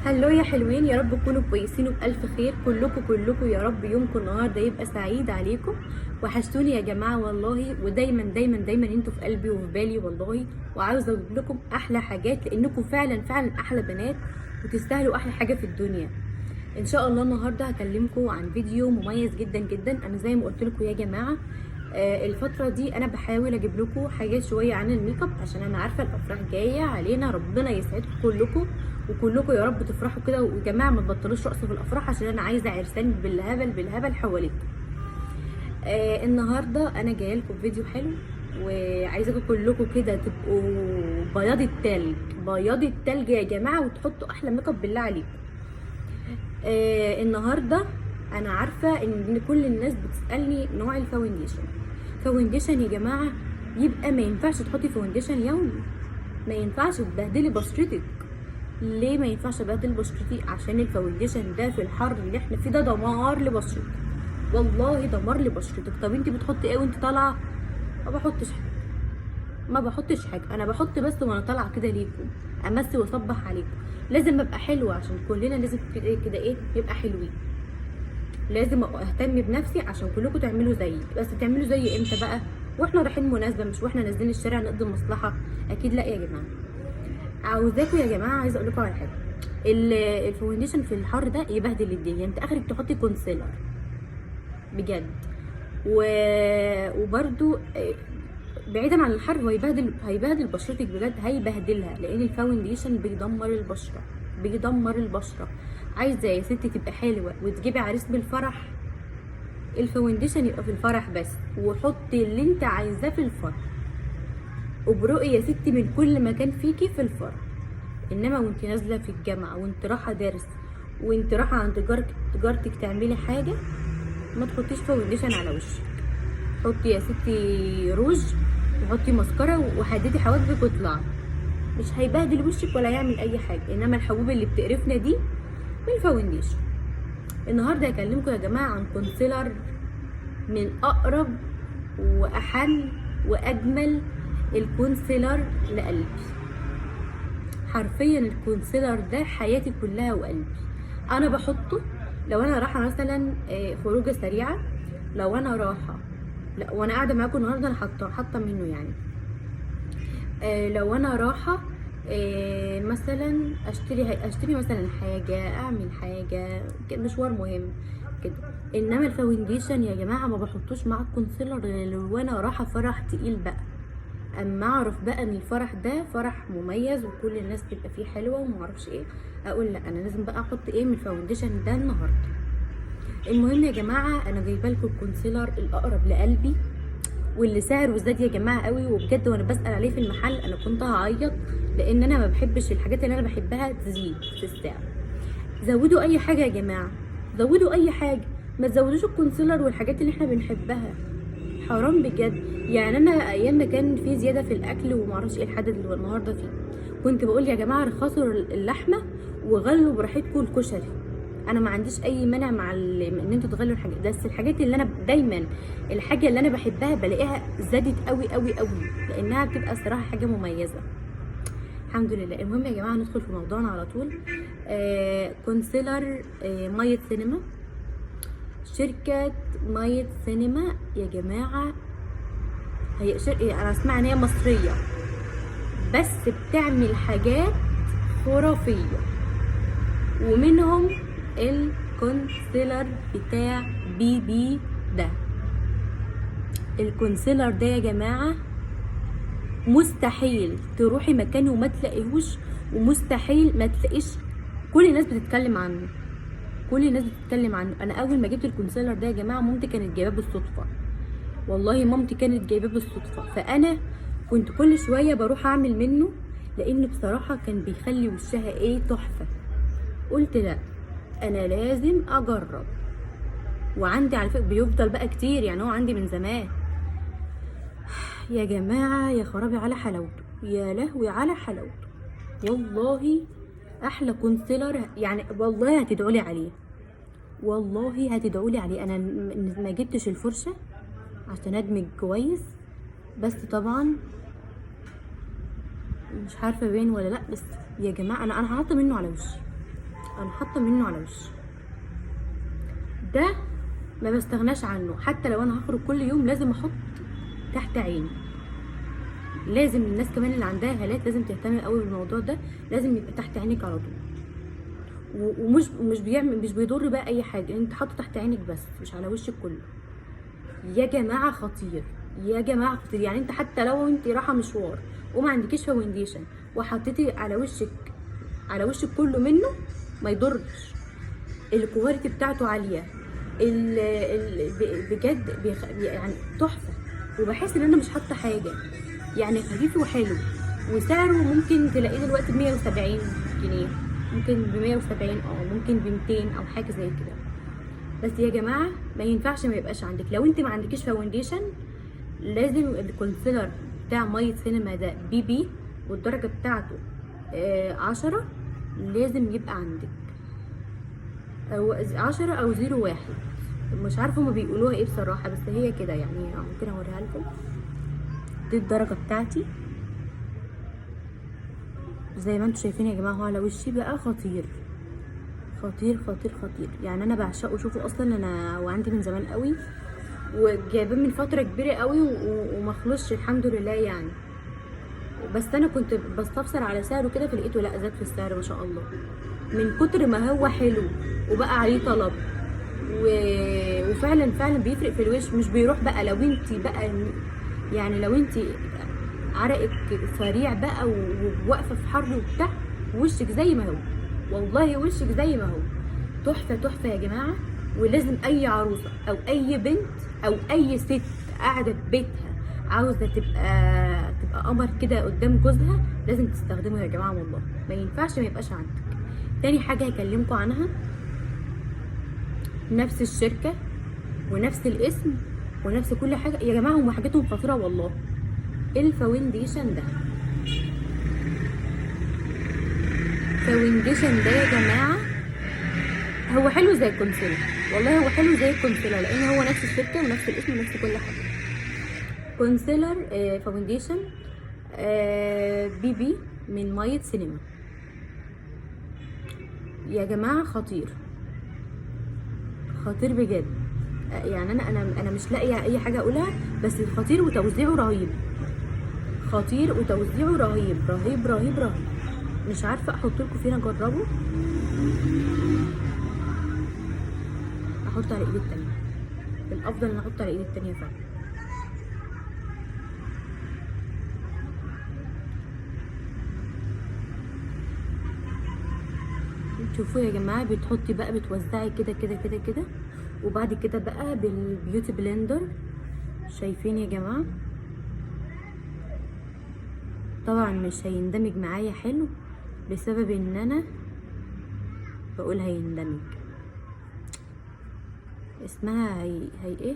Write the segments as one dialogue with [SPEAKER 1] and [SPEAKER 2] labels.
[SPEAKER 1] Hello يا حلوين، يا رب تكونوا كويسين وبألف خير. كلكم كلكم يا رب يومكم النهارده يبقى سعيد عليكم. وحشتوني يا جماعة والله، ودايما دايما دايما انتوا في قلبي وفي بالي والله، وعاوزه اجيب لكم احلى حاجات لانكم فعلا فعلا احلى بنات وتستاهلوا احلى حاجة في الدنيا. ان شاء الله النهارده هكلمكم عن فيديو مميز جدا جدا. انا زي ما قلت لكم يا جماعة الفترة دي انا بحاول اجيب لكم حاجات شوية عن الميك اب عشان انا عارفه الافراح جاية علينا. ربنا يسعدكم كلكم وكلكم يا رب تفرحوا كده. ويا جماعة ما تبطلوش رقص في الافراح عشان انا عايزه عرسان بالهبل بالهبل حواليكم. النهارده انا جاية لكم فيديو حلو وعايزاكم كلكم كده تبقوا بياض التلج، بياض التلج يا جماعة، وتحطوا احلى ميك اب بالله عليكم. النهارده انا عارفه ان كل الناس بتسالني نوع ال foundation. foundation يا جماعة يبقى ما ينفعش تحطي foundation يومي، ما ينفعش تبهدلي بشرتك. ليه ما ينفعش ابهدل بشرتي؟ عشان ال foundation ده في الحر اللي احنا فيه ده دمار لبشرتك، والله دمار لبشرتك. طب انت بتحطي ايه وانت طالعه؟ ما بحطش حاجة، ما بحطش حاجة، انا بحط بس وانا طالعه كده ليكم امسي واصبح عليكم. لازم ابقى حلوة عشان كلنا لازم كده كده ايه يبقى حلوين. لازم ابقى اهتم بنفسي عشان كلكم تعملوا زيي. بس تعملوا زيي امتى بقى؟ واحنا رايحين مناسبة، مش واحنا نازلين الشارع نقضي مصلحة. اكيد لا يا جماعة. عاوزاكم يا جماعة، عايزه اقول لكم على حاجة. ال foundation في الحر ده يبهدل الدنيا. انت اخرك تحطي concealer بجد. وبرده بعيدا عن الحر هو هيبهدل بشرتك بجد، هيبهدلها، لان ال foundation بيدمر البشرة، بيدمر البشرة. عايزه يا ستي تبقى حلوة وتجيبي عريس بالفرح، ال foundation يبقى في الفرح بس، وحطي اللي انت عايزاه في الفرح، وبرقي يا ستي من كل مكان فيكي في الفرح. انما وانت نازله في الجامعة، وانت رايحة درس، وانت رايحة عند جارتك تعملي حاجة، ما تحطيش foundation على وشك. حطي يا ستي روج وحطي ماسكارا وحددي حواجبك واطلعي، مش هيبهدل وشك ولا يعمل اي حاجة. انما الحبوب اللي بتقرفنا دي من ال foundation. النهارده هكلمكم يا جماعة عن concealer من اقرب واحن واجمل ال concealer لقلبي. حرفيا ال concealer ده حياتي كلها وقلبي. انا بحطه لو انا رايحة مثلا خروجه سريعة، لو انا رايحة، لا وانا قاعدة معاكم النهارده انا حاطه منه يعني. لو انا رايحة مثلا اشتري مثلا حاجة، اعمل حاجة، مشوار مهم كده. انما ال foundation يا جماعة ما بحطوش مع ال concealer غير وانا رايحة فرح تقيل بقى. اما اعرف بقى ان الفرح ده فرح مميز وكل الناس تبقى فيه حلوة وما اعرفش ايه، اقول لا انا لازم بقى احط ايه من ال foundation ده النهارده. المهم يا جماعة انا جايبه لكم ال concealer الاقرب لقلبي واللي سعره زاد يا جماعة قوي، وبجد وانا بسال عليه في المحل انا كنت هعيط، لان انا ما بحبش الحاجات اللي انا بحبها تزيد في السعر. زودوا اي حاجة يا جماعة، زودوا اي حاجة، ما تزودوش ال concealer والحاجات اللي احنا بنحبها، حرام بجد. يعني انا ايام ما كان في زيادة في الاكل وما اعرفش ايه الحدد اللي النهارده فيه، كنت بقول يا جماعة رخصوا اللحمة وغلوا براحتكم الكشري، انا ما عنديش اي مانع مع ان انتوا تغلوا الحاجات، بس الحاجات اللي انا دايما الحاجة اللي انا بحبها بلاقيها زادت قوي قوي قوي، لانها بتبقى صراحة حاجة مميزة الحمد لله. المهم يا جماعة ندخل في موضوعنا على طول. Concealer مية سينما، شركة مية سينما يا جماعة، هي شركة انا اسمع ان هي مصرية بس بتعمل حاجات خرافية، ومنهم ال concealer بتاع BB ده. ال concealer ده يا جماعة مستحيل تروحي مكان وما تلاقيهوش، ومستحيل ما تلاقيش، كل الناس بتتكلم عنه، كل الناس بتتكلم عنه. انا اول ما جبت ال concealer ده يا جماعة مامتي كانت جايباه بالصدفة، والله مامتي كانت جايباه بالصدفة، فانا كنت كل شوية بروح اعمل منه، لان بصراحة كان بيخلي وشها ايه تحفة. قلت لا انا لازم اجرب، وعندي على فكرة بيفضل بقى كتير، يعني هو عندي من زمان يا جماعة. يا خرابي على حلاوته، يا لهوي على حلاوته، والله احلى concealer يعني، والله هتدعولي عليه، والله هتدعولي عليه. انا ما جبتش الفرشة عشان ادمج كويس، بس طبعا مش عارفه باين ولا لا، بس يا جماعة انا هحط منه على وشي. انا حاطه منه على وشي. ده ما بستغناش عنه، حتى لو انا هخرج كل يوم لازم احط تحت عيني. لازم الناس كمان اللي عندها هالات لازم تهتم قوي بالموضوع ده، لازم يبقى تحت عينك على طول. ومش مش بيعمل، مش بيضر بقى اي حاجة، انت حاطه تحت عينك بس مش على وشك كله. يا جماعة خطير، يا جماعة خطير. يعني انت حتى لو انت رايحة مشوار وما عندكيش foundation وحطيتي على وشك كله منه ما يضرش. ال quality بتاعته عالية، بجد يعني تحفة. وبحس ان انا مش حاطه حاجة، يعني خفيف وحلو. وسعره ممكن تلاقيه دلوقتي ب170 جنيه، ممكن ب170، ممكن ب200 او حاجة زي كده. بس يا جماعة ما ينفعش ما يبقاش عندك. لو انت ما عندكيش foundation لازم ال concealer بتاع مية سينما ده BB والدرجة بتاعته 10 لازم يبقى عندك، او 10 او 0 1، مش عارفه هما بيقولوها ايه بصراحة، بس هي كده يعني. ممكن اوريها لكم. دي الدرجة بتاعتي زي ما انتم شايفين يا جماعة، هو على وشي بقى خطير خطير خطير خطير. يعني انا بعشقه. شوفوا اصلا انا وعندي من زمان قوي وجايباه من فترة كبيرة قوي وما خلصش الحمد لله يعني. بس انا كنت بستفسر على سعره كده فلقيته لا زاد في السعر ما شاء الله، من كتر ما هو حلو وبقى عليه طلب وفعلا فعلا بيفرق في الوش. مش بيروح بقى لو انت بقى يعني لو انت عرقك سريع بقى وواقفه في حر وبتاع، وشك زي ما هو، والله وشك زي ما هو. تحفة تحفة يا جماعة. ولازم اي عروسه او اي بنت او اي ست قاعدة في بيتها عاوزه تبقى قمر كده قدام جوزها لازم تستخدمه يا جماعة، والله ما ينفعش ما يبقاش عندك. تاني حاجة هكلمكم عنها، نفس الشركة ونفس الاسم ونفس كل حاجة يا جماعة، هم حاجتهم خطيرة والله. ال foundation ده، foundation ده يا جماعة هو حلو زي ال concealer، والله هو حلو زي ال concealer لان هو نفس الشركة ونفس الاسم ونفس كل حاجة. concealer foundation BB من مية سينما يا جماعة، خطير خطير بجد. يعني انا مش لاقيه اي حاجة اقولها، بس خطير وتوزيعه رهيب، خطير وتوزيعه رهيب رهيب رهيب رهيب. مش عارفه احط لكم فين اجربه، احط على ايدي التانية، الافضل ان احط على ايدي التانية فعلا. شوفوا يا جماعة، بتحطي بقى، بتوزعي كده كده كده كده، وبعد كده بقى بال beauty blender. شايفين يا جماعة؟ طبعا مش هيندمج معايا حلو بسبب ان انا بقول هيندمج، اسمها هي ايه؟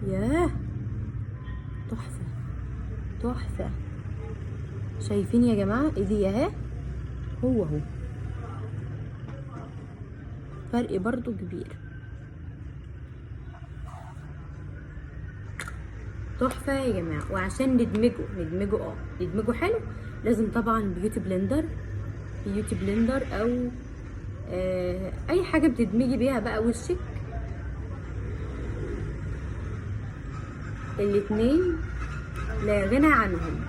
[SPEAKER 1] ياه تحفة تحفة. شايفين يا جماعة ايدي اهي، هو هو فرق برضو كبير. تحفة يا جماعة. وعشان ندمجه حلو لازم طبعا beauty blender، beauty blender او اي حاجة بتدمجي بيها بقى وشك. الاتنين لا غنى عنهم.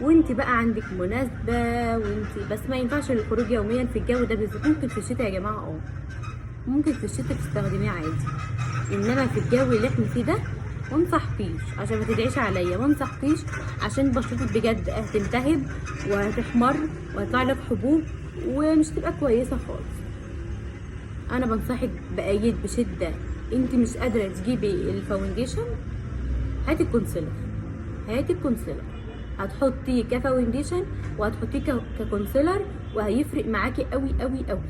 [SPEAKER 1] وانت بقى عندك مناسبة، وانت بس ما ينفعش الخروج يوميا في الجو ده بالذات. ممكن في الشتاء يا جماعة، ممكن في الشتاء تستخدميه عادي، انما في الجو اللي احنا فيه ده ما انصحكيش، عشان ما تدعيش عليا، ما انصحكيش عشان بشرتك بجد هتلتهب وهتحمر وهيطلع لك حبوب ومش تبقى كويسة خالص. انا بنصحك بايد بشدة، انت مش قادرة تجيبي ال foundation هاتي ال concealer، هاتي ال concealer، هتحطيه ك foundation وهتحطيه ك concealer وهيفرق معاكي قوي قوي قوي.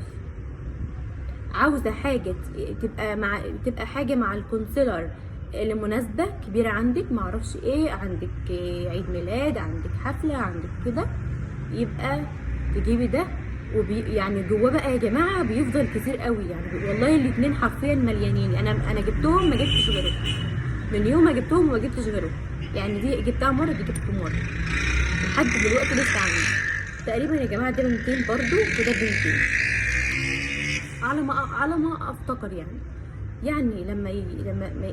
[SPEAKER 1] عاوزة حاجة تبقى حاجة مع ال concealer لمناسبة كبيرة عندك، معرفش ايه، عندك عيد ميلاد، عندك حفلة، عندك كده، يبقى تجيبي ده. يعني جواه بقى يا جماعة بيفضل كتير قوي، يعني والله الاتنين حرفيا مليانين. انا جبتهم ما جبتش غيرهم، من يوم ما جبتهم ما جبتش غيرهم. يعني دي جبتها مرة، دي جبته مرة، لحد دلوقتي لسه عندي تقريبا يا جماعة. ده ب 200 برضو وده ب 200 على ما افتكر يعني. يعني لما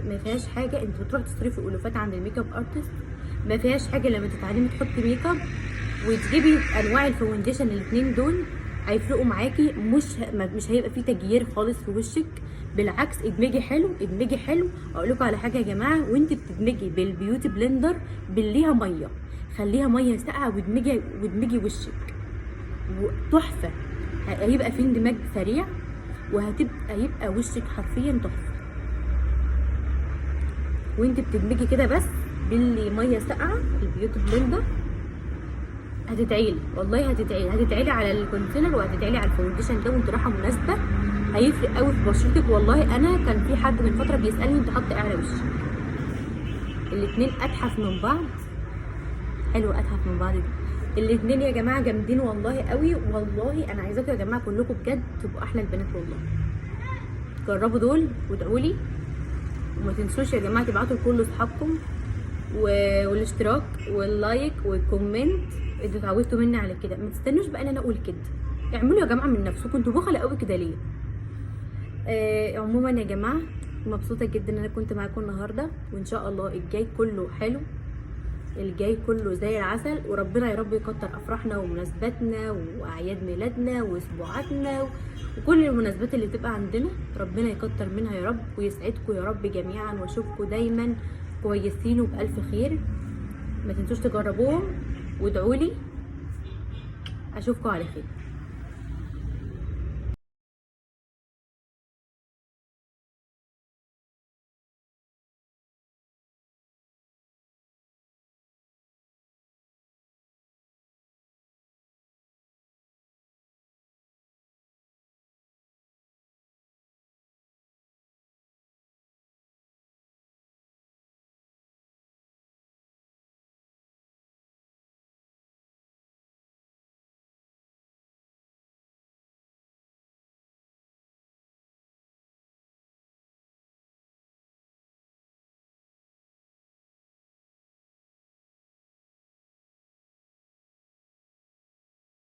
[SPEAKER 1] ما فيهاش حاجة، انت بتروح تصرفي الوفات عند ال makeup artist، ما فيهاش حاجة لما تتعلمي تحطي ميك اب وتجيبي انواع ال foundation الاثنين دول هيفرقوا معاكي. مش هيبقى فيه تجيير خالص في وشك، بالعكس ادمجي حلو، ادمجي حلو. اقول لكم على حاجة يا جماعة، وانت بتدمجي بال beauty blender بليها مية، خليها مية ساقعه وادمجي وشك تحفة. هيبقى في اندماج سريع، وهتبقى يبقى وشك حرفيا تحفة وانت بتدمجي كده بس باللي مية ساقعه ال beauty blender. هتدعيلي والله، هتدعيلي، هتدعيلي على ال concealer وهتدعيلي على ال foundation ده. وانت رايحة مناسبة هيفرق قوي في بشرتك والله. انا كان في حد من فترة بيسالني انت حاطه ايه على وشك. الاتنين اتحف من بعض، حلو اتحف من بعض دي. الاتنين يا جماعة جامدين والله قوي والله. انا عايزاكم يا جماعة كلكم بجد تبقوا احلى البنات والله. جربوا دول وادعوا لي، وما تنسوش يا جماعة تبعتوا لكل اصحابكم والاشتراك وال like وال comment. انتوا اتعودتوا مني على كده، ما تستنوش بقى ان انا اقول كده، اعملوا يا جماعة من نفسكم. انتوا بخلة قوي كده ليه؟ عموما يا جماعة مبسوطة جدا ان انا كنت معاكم النهارده، وان شاء الله الجاي كله حلو، الجاي كله زي العسل، وربنا يا رب يكتر افراحنا ومناسباتنا واعياد ميلادنا واسبوعاتنا وكل المناسبات اللي بتبقى عندنا، ربنا يكتر منها يا رب ويسعدكم يا رب جميعا، واشوفكم دايما كويسين وبألف خير. ما تنسوش تجربوهم وادعوا لي. اشوفكم على خير.